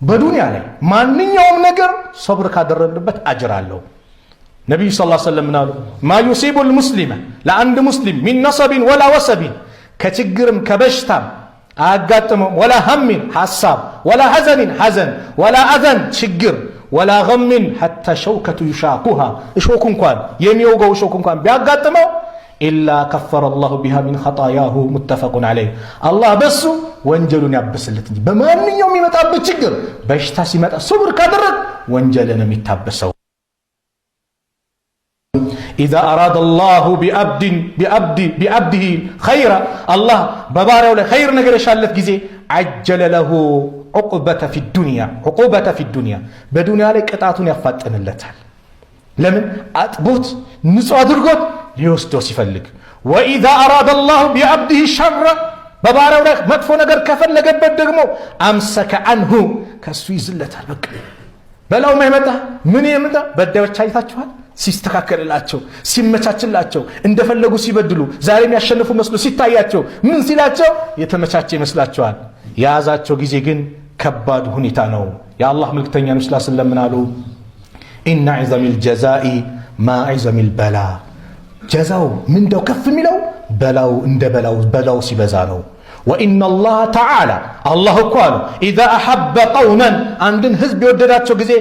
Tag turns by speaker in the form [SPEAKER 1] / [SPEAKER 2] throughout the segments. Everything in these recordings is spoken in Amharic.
[SPEAKER 1] በዱንያ ላይ ማንኛውም ነገር ሰብር ካደረግንበት አጅር አለው። ነቢዩ ስ ሰለም ምን አሉ? ما يصيب المسلم ለአንድ ሙስሊም من نصب ولا وصب ከችግርም ከበሽታም አያጋጥመውም። ولا هم ሐሳብ፣ ولا حزن ሐዘን፣ ولا أذى ችግር፣ ولا غم حتى شوكة يشاكها እሾክ እንኳን የሚወጋው እሾክ እንኳን ቢያጋጥመው إلا كفر الله بها من خطاياه متفق عليه። አላህ በሱ ወንጀሉን ያብስለት እንጂ በማንኛውም የሚመጣበት ችግር በሽታ ሲመጣ ሶብር ካደረግ ወንጀልን የሚታበሰው። إذا أراد الله بعبده خيرا አላህ በባሪያው ላይ ኸይር ነገር የሻለት ጊዜ عجل له عقوبة في الدنيا عقوبة في الدنيا በዱንያ ላይ ቅጣቱን ያፋጥንለታል። ለምን አጥቦት ንጹህ አድርጎት ሊወስደው ሲፈልግ። وإذا أراد الله بعبده شرا በባሪያው ላይ መጥፎ ነገር ከፈለገበት ደግሞ أمسك عنه ከእሱ ይዝለታል። በቃ በላው ማይመጣ ምን የመጣ በዳዮች አይታችኋል። ሲስተካከልላቸው ሲመቻችላቸው እንደፈለጉ ሲበድሉ ዛሬ የሚያሸንፉ መስሎ ሲታያቸው ምን ሲላቸው የተመቻቸ ይመስላቸዋል። የያዛቸው ጊዜ ግን ከባድ ሁኔታ ነው። የአላህ መልክተኛ ነቢ ስላ ስለም ምን አሉ? إن عظم الجزاء مع عظم البلاء ጀዛው ምንዳው ከፍ የሚለው በላው እንደ በላው በላው ሲበዛ ነው። وإن الله تعالى አላህ እኮ አሉ إذا أحب قوما አንድን ህዝብ የወደዳቸው ጊዜ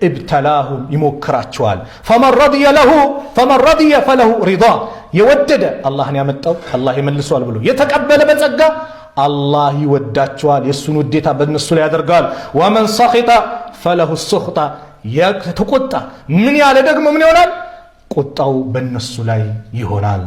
[SPEAKER 1] ابتلاهم ይሞክራቸዋል። فمن رضي له فمن رضي فله رضاه የወደደ አላህን ያመጣው አላህ ይመልሰዋል ብሎ የተቀበለ በጸጋ አላህ ይወዳቸዋል፣ የእሱን ውዴታ በእነሱ ላይ ያደርገዋል። ومن سخط فله سخطه የተቆጣ ምን ያለ ደግሞ ምን ይሆናል? ቁጣው በእነሱ ላይ ይሆናል።